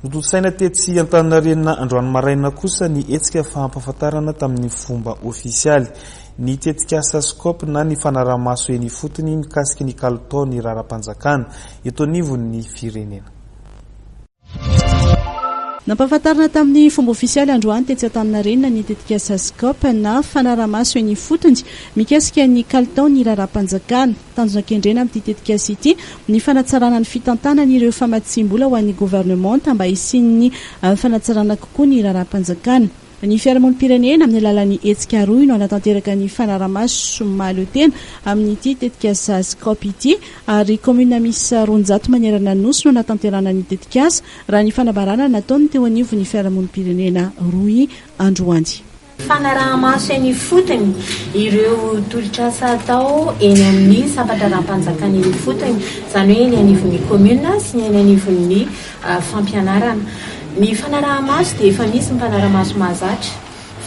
Notontosaina tetsy Antaninarenina androany maraina kosa ny hetsika fampahafantarana tamin'ny fomba ofisialy ny tetikasa Scope na ny fanaraha-maso eny ifotony mikasika ny kalitaon'ny raharaham-panjakana eto anivon'ny firenena. Nampahafantarina tamin'ny fomba ofisialy androany tetsy Antaninarenina ny tetikasa Scope na fanaraha-maso eny ifotony mikasika ny kalitaon'ny raharaham-panjakana. Tanjona kendrena amin'ity tetikasa ity ny fanatsarana ny fitantanana ireo famatsiam-bola ho an'ny governemanta mba hisian'ny fanatsarana kokoa ny raharaham-panjakana. Ny fiarahamonim-pirenena amin'ny alalan'ny hetsika rohy no hanatanteraka ny fanarahamaso mahaleo tena amin'ity tetikasa Scope ity ary kaominina miisa 200 manerana ny Nosy no hanatanterahana ny tetikasa raha ny fanambarana nataon'ny teo anivon'ny fiarahamonim-pirenena rohy androany. Fanaraha-maso eny ifotony ireo tolotr'asa atao eny amin'ny sampan-draharaham-panjakana eny ifotony, izany hoe eny anivon'ny kaominina sy ny eny anivon'ny fampianarana. Ny fanaraha-maso dia efa misy ny mpanara-maso mahazatra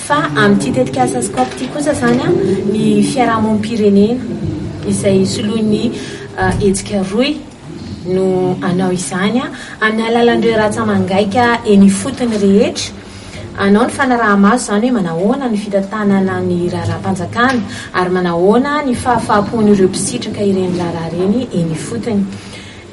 fa amin'ity tetikasa Scope ity kosa izany ny fiarahamonim-pirenena izay soloin'ny hetsika rohy no hanao izany amin'ny alalan'ireo ratsa-mangaika eny ifotony rehetra. Hanao ny fanaraha-maso izany hoe manahoana ny fitantanana ny raharaham-panjakana ary manahoana ny fahafahampon'ireo mpisitraka ireny raharaha ireny eny ifotony.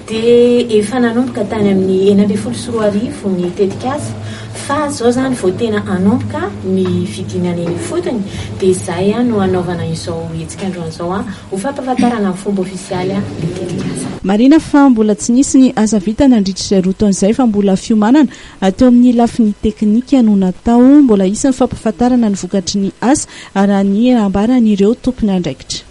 Dia efa nanomboka tany amin'ny 2016 ny tetikasa fa izao izany vao tena hanomboka ny fidinana eny ifotony dia izay no hanaovana izao hetsika androany izao ho fampahafantarana amin'ny fomba ofisialy ny tetikasa. Marihina fa mbola tsy nisy ny asa vita nandritra izay roa taona izay fa mbola fiomanana teo amin'ny lafiny teknika no natao. Mbola hisy ny fampahafantarana ny vokatry ny asa raha ny nambaran'ireo tompon'andraikitra.